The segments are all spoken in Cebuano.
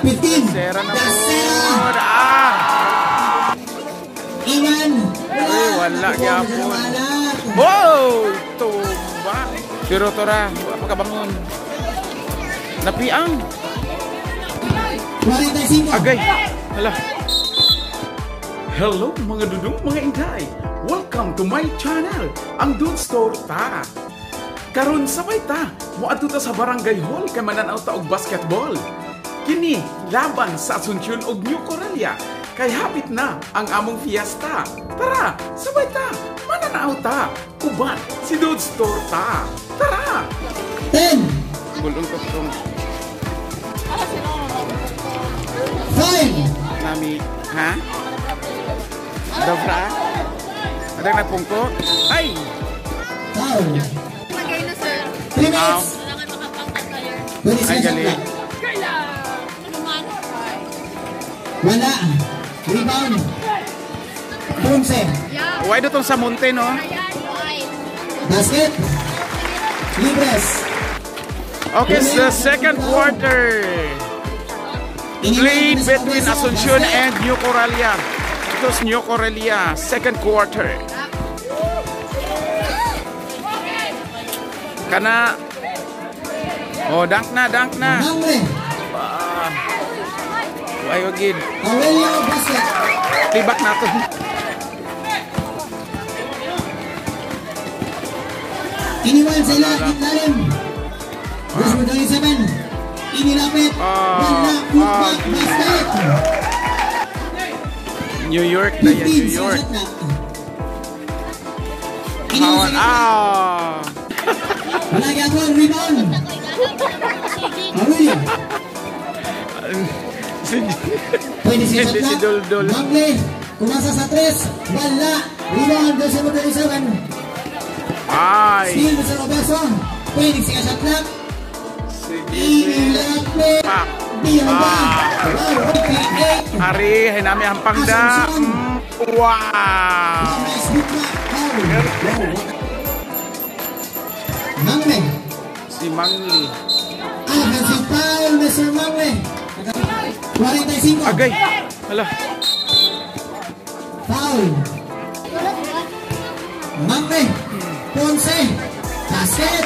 15. Sera na Dasera. po. Ah! Iwan. Uy, wala gyapon. Wala. Wow! Tumba! Pero tora, wala pa kabangon. Napiang! 45. Agay! Hala! Hello mga dudong, mga inday! Welcome to my channel, ang Dudes Torta! Karon sabay ta, moadto ta sa Barangay Hall kay mananaw ta og basketball. Kini laban sa Asuncion ug New Corellia kay hapit na ang among fiesta. Tara, sabay ta, mananaw ta. Uban si Dudes Torta. Tara! 10. Bulong ko tong 5. Nami, ha? Dobra? Ada nagpungko? Ay! Foul. Lagay na, sir. 3 minutes. Kailangan makapangkat tayo. 26 Ay, gali. shot clock. Ano man? Wala. Rebound. Ponce. Yeah. Why do tong sa monte, no? Ayan, white. Basket. Libres. Okay, it's the second quarter. Played between Asuncion and New Corellia. Ito is New Corellia, second quarter. Kana. Oh, dunk na, dunk na. Mangre. Ah. Ay, wagid. Aurelio basket. Tibak na to. Iniwan sa ilalim. Number 27. Inilapit. Ah, Wala. Putback. ah, Basket. New York na yan, 15 New York. sa shot clock. Iniwan sa gitna. Ah! Wala gyapon. Rebound. Aurelio. Si 26 shot Hindi si clock. Doldol. Mangle. Kumasa sa 3. Wala. Rebound. Number 27. Ay! Steal Mr. Obeso. 26 shot clock. Sige. Inilapit. Pak. Biyamba. Ah. Wow. 58. Ari, hinami ang pangda. Wow! Nice hook back. Foul. Mangle. Si Mangli. Offensive foul, Mr. Mangle. 45. Agay! Hala. Foul. Mangle. Ponce. Basket.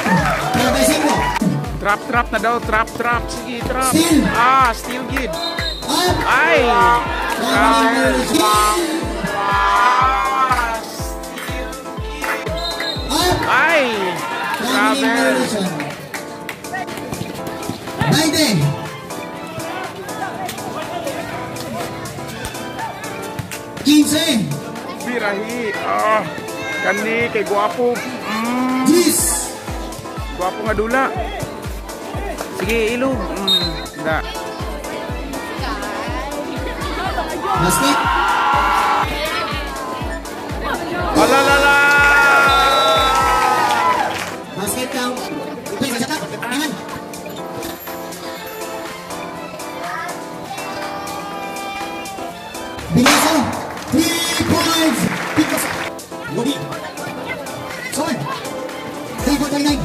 45. Trap, trap na daw. Trap, trap. Sige, trap. Steal. Ah, steal gid. Up. Ay! Travel. Ah, steal gid. Up. Ay! Traveling Travel. violation. Biden. 15. Birahi. Ah, kani kay guwapo. 10. Guwapo nga dula. Sige, ilog. Da. Basket. Ala la la! Basket count. Please, shut up. Iman. Bigaso. 3 points. Picos. Lodi. Sorry. 3.39.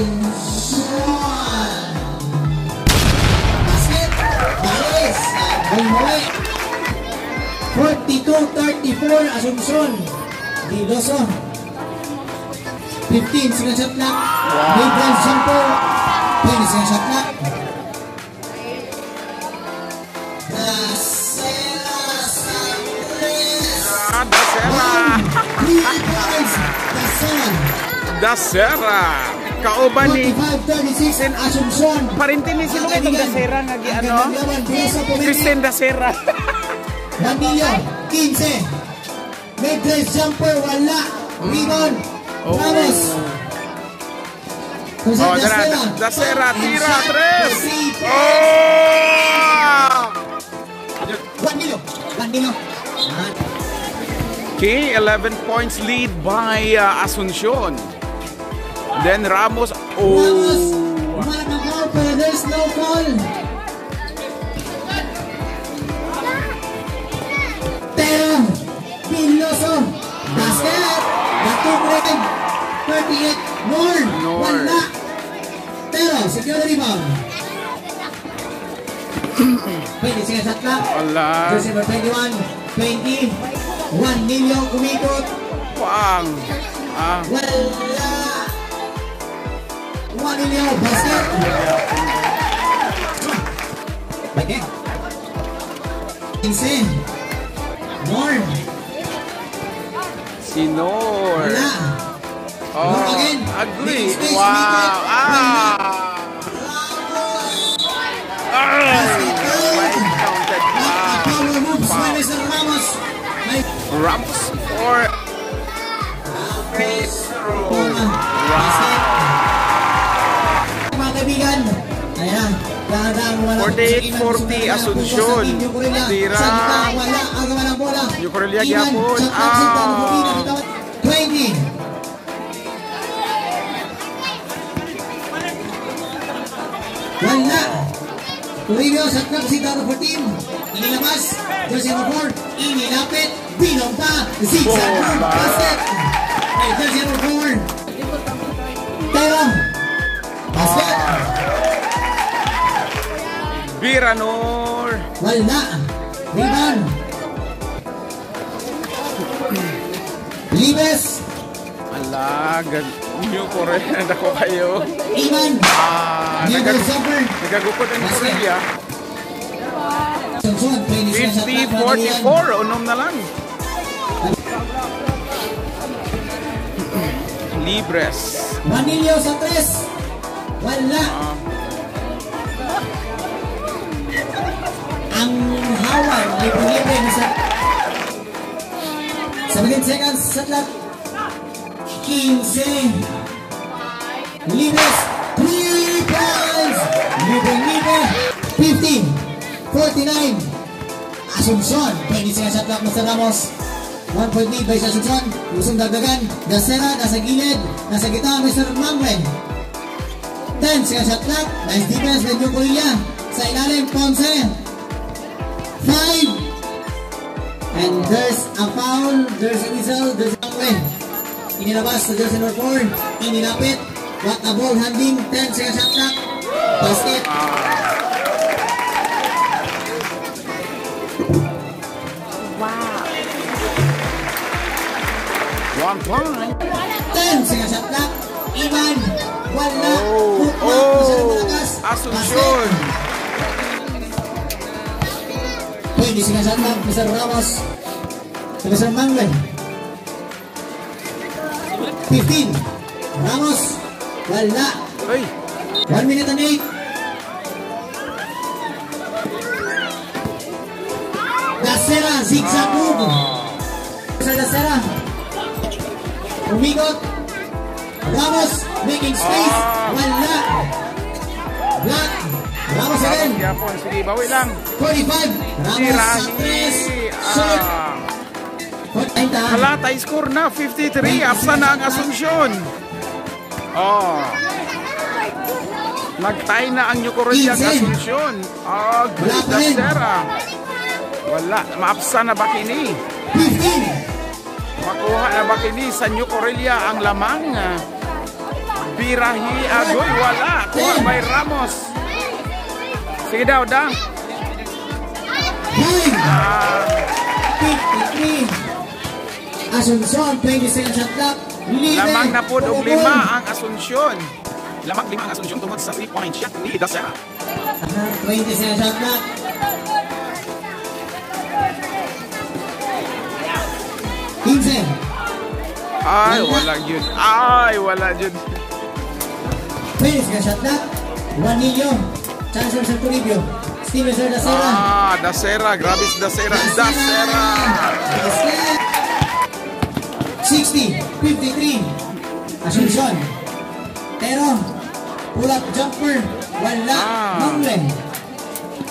Asuncion. Basket. Balis. Bumuli. 42-34 Asuncion. Diloso. 15 second shot clock. Mid-range jumper. 20 second shot clock. Dasela Santos. Ah, Dasera! 3 points. Dasela. Dasera! Kauban ni 45-36 Asuncion. Parintin ni sino kay itong Dasera nga gi ano? Ang gandang laban. Diloso pumili. Christine Dasera. Ramillo, 15. Mid-range jumper, wala. Rebound. Oh. Ramos. Jose Oh, dara, Dasela. Dasera, tira, Shot, tres. 3 points. Oh! 1 milo. 1 milo. Okay, 11 points lead by Asuncion. Then Ramos, Ramos. oh. Umarap ng foul, pero there's no call. Pero, Villoso. Basket. Batuk rin. 37. 48. Nor. Nor. Wala. Pero, secure the rebound. 20 seconds shot clock. Wala. Jersey number 21. 20. 1 million umikot. Pang. Ah. Wala. 1 million. Basket. Okay. 15. Nor. Si Nor. Wala. Oh, Nor again. agree. Making space, Wow. umikot. Ah. Ah. Basket May good. counted. A Ah. power moves by Mr. Ramos. May Ramos for free throw. Basket. Mga kaibigan, ayan, dahan-dahan wala. 48-40, Asuncion. Tira. Sa gitna, wala. Ang gawa ng bola. New Correlia Iman, gyapon. shot clock, shot clock, Ah. bitawan. 20. Wala. Toribio, shot clock, si Dano 14. Inilabas. Jersey number 4. Inilapit. Binomba. Zigzag move. Bomba. Basket. Ay, jersey number 4. Pero, basket. Biranor. Wala. Rebound. Libes. Ala, New Korea. Dako kayo. Iman. Ah, New jumper. nagagukod ang New Korea. Johnson, 20 seconds shot clock, 50-44. Unom na lang. Libres. Manilio sa tres. Wala. Ang hawan, libre-libre sa 17 seconds sa clock. 15. Libres, 3 points. Libre-libre. 15. 49. Asuncion, 20 seconds shot clock, Mr. Ramos. 1 point lead by Asuncion. Gustong dagdagan. Dasera, nasa gilid. Nasa gitna, Mr. Mangwe. 10 seconds shot clock. Nice defense by New Korea. Sa ilalim, Ponce. 5. And there's a foul. There's a whistle. There's a Mangwe. Inilabas sa jersey number 4. Inilapit. What a ball handling. 10 seconds shot clock. Basket. Wow. 1 point. 10 seconds shot clock. Iman. Wala. Oh, Putmak. Masyadong oh, malakas. Asuncion. Basket. 20 seconds shot clock. Mr. Ramos. To Mr. Mangwe. 15. Ramos. Wala. Ay, 1 minute and 8. Dasera, zigzag move. Sa Dasera. Umikot. Ramos making space. Wala. Black. Ramos again. Ramos gyapon. Sige, bawi lang. 45. Ramos sa tres. Short. Ah. 40. Hala, tie score na. 53. Apsa na ang Asuncion. Oh. Nag-tie na ang New Korea 15. Asuncion. Ah, Wala pa rin. Dasera. Wala. Maapsa na ba kini? 15. Makuha na ba kini sa New Korea ang lamang? Birahi agoy. Wala. Kuha by Ramos. Sige daw, dang. 9. Ah, 53. Asuncion, 20 seconds shot clock. Libre. lamang na po og Pumukol. 5 ang Asuncion. Lamang 5 ang Asuncion tungod sa 3-point shot ni Dasera. 20 seconds shot clock. 15. Ay, wala yun. Ay, wala yun. 20 seconds shot clock. Juanillo. Chancellor sa Toribio. Steven Sir Dasera. Ah, Dasera. Grabe si Dasera. Dasera. Basket. 60, 53. Asuncion. Pero, pull-up jumper. Wala. Ah. Mangle.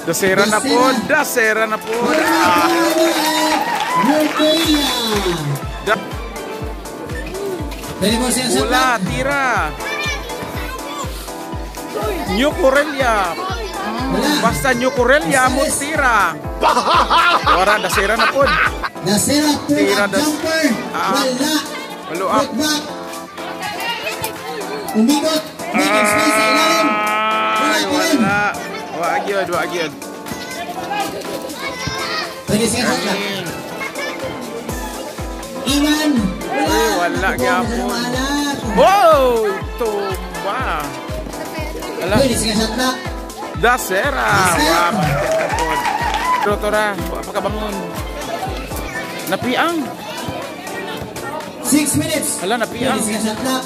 Dasera na po. Dasera na po. Ah, North Korea. 24 seconds shot Wala, clock. tira. New Corelia. Wala. Basta New Corelia mo tira. Wala, Dasera na po. Dasera, Tira, pull-up jumper. Ah. Wala. Follow up. Put back. Umikot. Making space sa ilalim. Ay, Wala pa rin. wala. Wa gyud, wa gyud. 20 seconds shot clock. Iman. Wala. Uy, wala, gyapon. Wala. Wow! Tumba. Ala, 20 seconds shot clock. Dasera. Wa, basket na pod. Pero tora, wa pa kabangon. Napiang. 6 minutes. Hala, napiang. 20 seconds shot clock.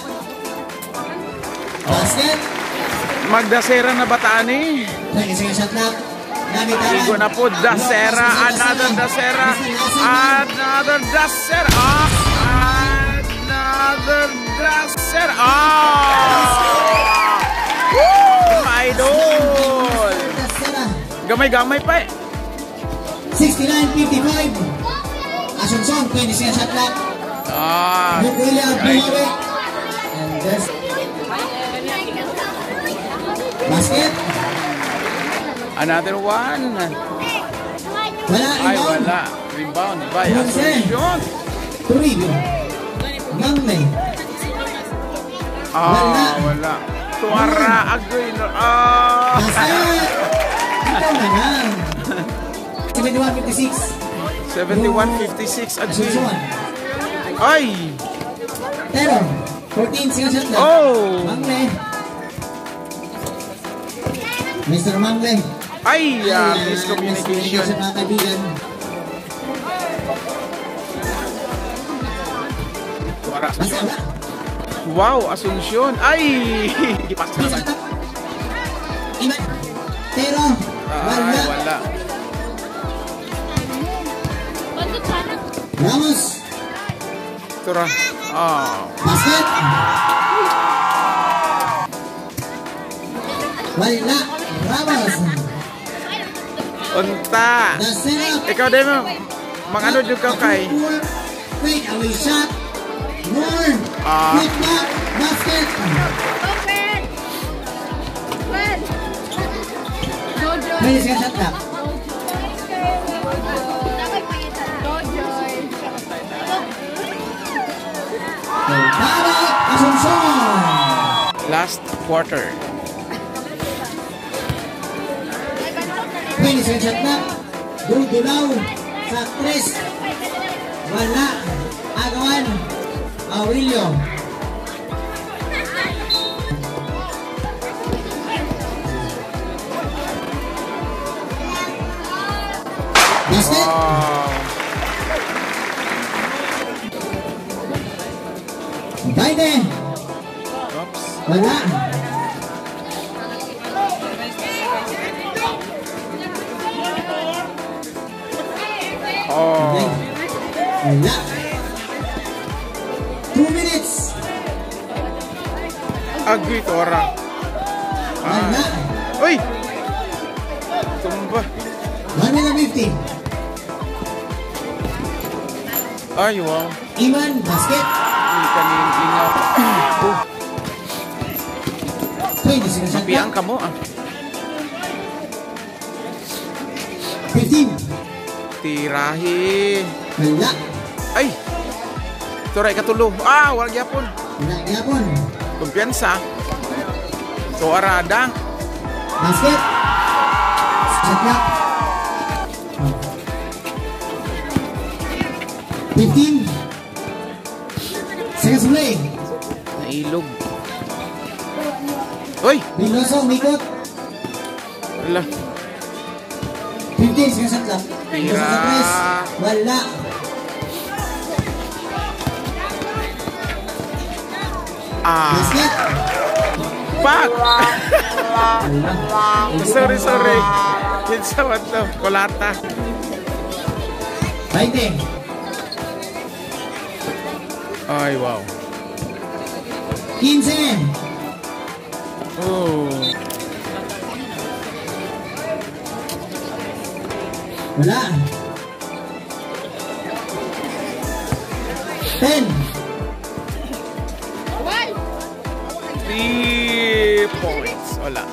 Basket. Magdasera na bataan eh. 20 seconds shot clock. Nabitaran. Igo na po, Dasera, another Dasera, another Dasera, ah, another Dasera, ah! Woo! Idol! Dasera. Gamay-gamay pa eh. 69-55. Asuncion, 20 seconds shot clock. Ah, Bukuya, bumawi. And there's basket. Another one. Wala, Ay, rebound. wala. Rebound by Ponce. Asuncion. Toribio. Mangle. Ah, wala. Tuara, agoy. No. Ah! Basket. Ito na lang. 71-56. 71-56, agoy. Asuncion. Ay! Pero, 14 seconds shot clock. Oh! Mangle. Mr. Mangle. Ay, Ayan, miscommunication. miscommunication, mga kaibigan. Tuara, Basta, Asuncion. wala. Wow, Asuncion. Ay! Ipasa naman. Iman. Pero, Ay, wala. wala. Ramos. Tura. Ah. Basket. Wala. Ramos. Unta. Dasera. Ikaw din mo. Mga ano dyan ka kay. Fade away shot. More. Ah. Quick back. Basket. Open! Well! Jojo! 20 seconds shot clock. Go, Joy! Tama. Asuncion. Last quarter. 20 seconds shot clock. Dudulaw sa tres. Wala. Agawan. Aurelio. Basket. Wow. Biden. Oops. Wala. Oh. Wala. 2 minutes. Agoy, Tora. Wala. Uy! Tumba. 1 minute 50. Ay, wow. Iman, basket. Uy, kanin, ingaw. Oh, 20 seconds shot Piyang clock. ka mo ah. 15. Tirahi. Wala. Ay! Turay katulo. Ah, wala gyapon. Wala gyapon. Kumpiyansa. So, aradang. Basket. Shot clock. 15 seconds to play. Nailog. Uy! Villoso, umikot. Wala. 15 seconds shot clock. Tira. Villoso sa tres. Wala. Ah. Basket. Pak! Wala. Sorry, sorry. Kinsa man to? Kulata. 20. Ay, wow. 15. Oh. Wala. 10. 3 points. Wala.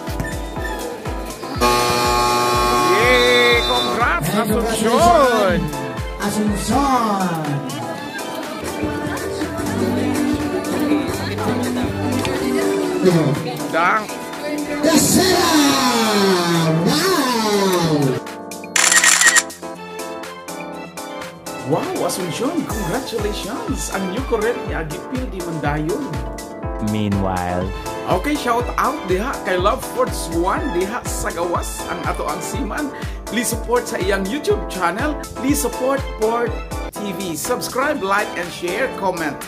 Yay! Congrats, And Asuncion! Asuncion. Fernando. Dang. Casera! Wow! Wow, Asuncion, congratulations! Ang new career niya, gipil di mandayon. Meanwhile, Okay, shout out diha kay Love Ford Swan diha sa gawas ang ato ang seaman. Please support sa iyang YouTube channel. Please support Port TV. Subscribe, like, and share, comment.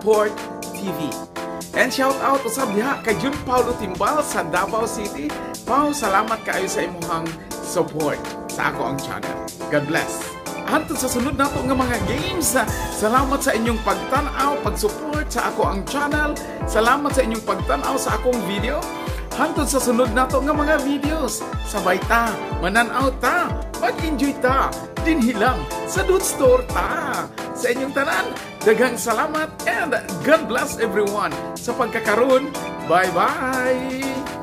Port TV. And shout out usab diha kay Jun Paulo Timbal sa Davao City. Pau, salamat kaayo sa imuhang support sa ako ang channel. God bless. Hantod sa sunod nato nga mga games. Salamat sa inyong pagtan-aw, pag-support sa ako ang channel. Salamat sa inyong pagtan-aw sa akong video. Hantod sa sunod nato nga mga videos. Sabay ta, manan-aw ta, mag-enjoy ta, dinhi lang sa Dudes Torta. Sa inyong tanan, daghang salamat and God bless everyone. Sa pagkakaroon, bye-bye!